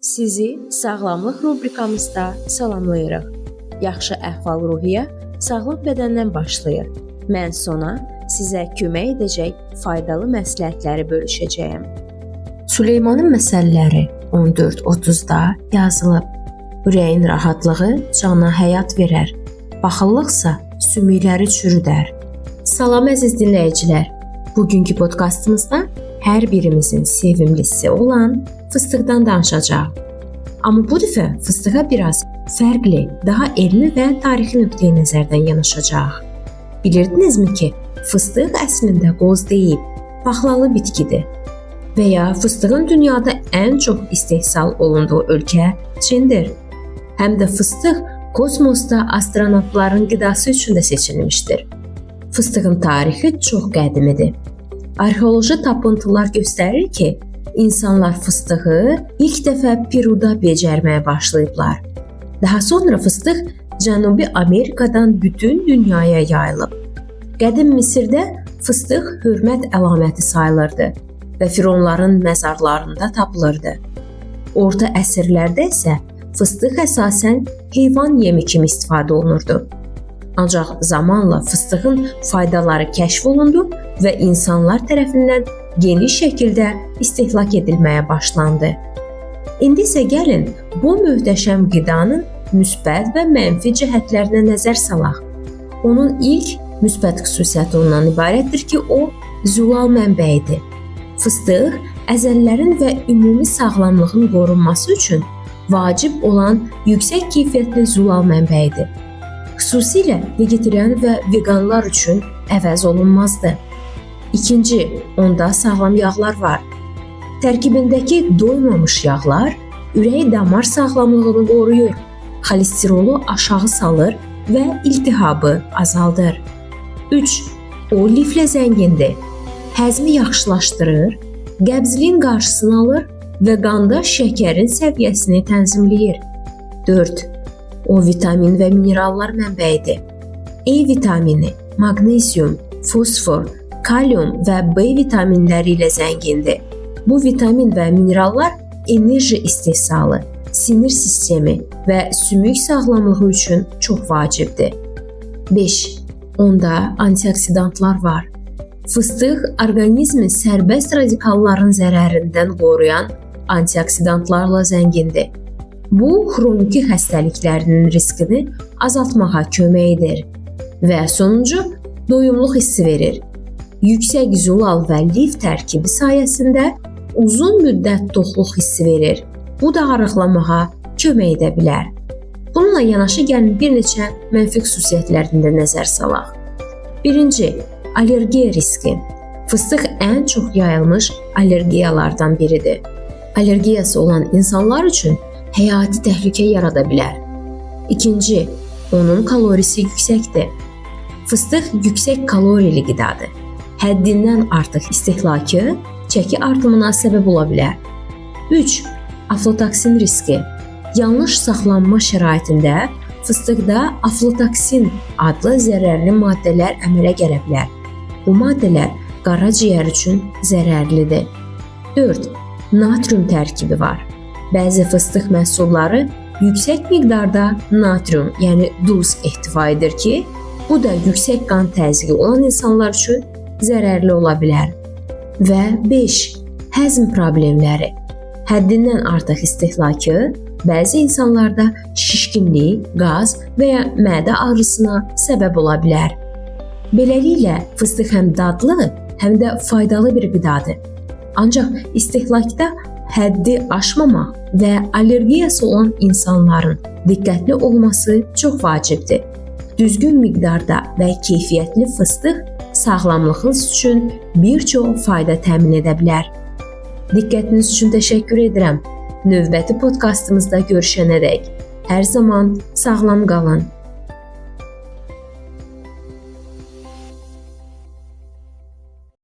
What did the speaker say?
Sizi sağlamlıq rubrikamızda salamlayırıq. Yaxşı əhval-ruhiyyə sağlam bədəndən başlayır. Mən Sona sizə kömək edəcək faydalı məsləhətləri bölüşəcəyəm. Süleymanın məsəlləri 14:30-da yazılıb. Ürəyin rahatlığı cana həyat verər, baxıllıqsa sümükləri çürüdər. Salam əziz dinləyicilər. Bugünkü podkastımızda hər birimizin sevimlisi olan fıstıqdan danışacağıq. Amma bu dəfə fıstığa biraz fərqli, daha elmi və tarixi nöqteyi nəzərdən yanaşacağıq. Bilirdinizmi ki, fıstıq əslində qoz deyil, paxlalı bitkidir. Və ya fıstığın dünyada ən çox istehsal olunduğu ölkə Çindir. Həm də fıstıq kosmosda astronavtların qidası üçün də seçilmişdir. Fıstığın tarixi çox qədimidir. Arxeoloji tapıntılar göstərir ki, insanlar fıstığı ilk dəfə Peruda becərməyə başlayıblar. Daha sonra fıstıq Cənubi Amerikadan bütün dünyaya yayılıb. Qədim Misirdə fıstıq hörmət əlaməti sayılırdı və fironların məzarlarında tapılırdı. Orta əsrlərdə isə fıstıq əsasən heyvan yemi kimi istifadə olunurdu. Ancaq zamanla fıstığın faydaları kəşf olundu və insanlar tərəfindən geniş şəkildə istehlak edilməyə başlandı. İndi isə gəlin bu möhtəşəm qidanın müsbət və mənfi cəhətlərinə nəzər salaq. Onun ilk müsbət xüsusiyyəti ondan ibarətdir ki, o zülal mənbəyidir. Fıstıq əzələlərin və ümumi sağlamlığın qorunması üçün vacib olan yüksək keyfiyyətli zülal mənbəyidir. Xüsusilə vegetarian və veganlar üçün əvəz olunmazdır. İkinci, onda sağlam yağlar var. Tərkibindəki doymamış yağlar ürək damar sağlamlığını qoruyur, xolesterolı aşağı salır və iltihabı azaldır. 3. O liflə zəngindir. Həzmi yaxşılaşdırır, qəbzliyin qarşısını alır və qanda şəkərin səviyyəsini tənzimləyir. 4. O vitamin və minerallar mənbəyidir. E vitamini, maqnezium, fosfor, kalium və B vitaminləri ilə zəngindir. Bu vitamin və minerallar enerji istehsalı, sinir sistemi və sümük sağlamlığı üçün çox vacibdir. 5. Onda antioksidantlar var. Fıstıq orqanizmi sərbəst radikalların zərərindən qoruyan antioksidantlarla zəngindir. Bu, xroniki xəstəliklərinin riskini azaltmağa kömək edir. Və sonuncu, doyumluq hissi verir. Yüksək zülal və lif tərkibi sayəsində uzun müddət toxluq hissi verir. Bu da arıqlamağa kömək edə bilər. Bununla yanaşı gəlin bir neçə mənfi xüsusiyyətlərini də nəzər salaq. Birinci, allergiya riski. Fıstıq ən çox yayılmış allergiyalardan biridir. Allergiyası olan insanlar üçün həyati təhlükə yarada bilər. İkinci, onun kalorisi yüksəkdir. Fıstıq yüksək kalorili qidadır. Həddindən artıq istehlakı çəki artımına səbəb ola bilər. 3. Aflatoksin riski. Yanlış saxlanma şəraitində fıstıqda aflatoksin adlı zərərli maddələr əmələ gələ bilər. Bu maddələr qaraciyər üçün zərərlidir. 4. Natrium tərkibi var. Bəzi fıstıq məhsulları yüksək miqdarda natrium, yəni duz ehtiva edir ki, bu da yüksək qan təzyiqi olan insanlar üçün zərərli ola bilər. Və 5. Həzm problemləri. Həddindən artıq istehlakı bəzi insanlarda şişkinlik, qaz və ya mədə ağrısına səbəb ola bilər. Beləliklə, fıstıq həm dadlı, həm də faydalı bir qidadır. Ancaq istehlakda həddi aşmamaq və allergiyası olan insanların diqqətli olması çox vacibdir. Düzgün miqdarda və keyfiyyətli fıstıq sağlamlığınız üçün bir çox fayda təmin edə bilər. Diqqətiniz üçün təşəkkür edirəm. Növbəti podkastımızda görüşənədək hər zaman sağlam qalın.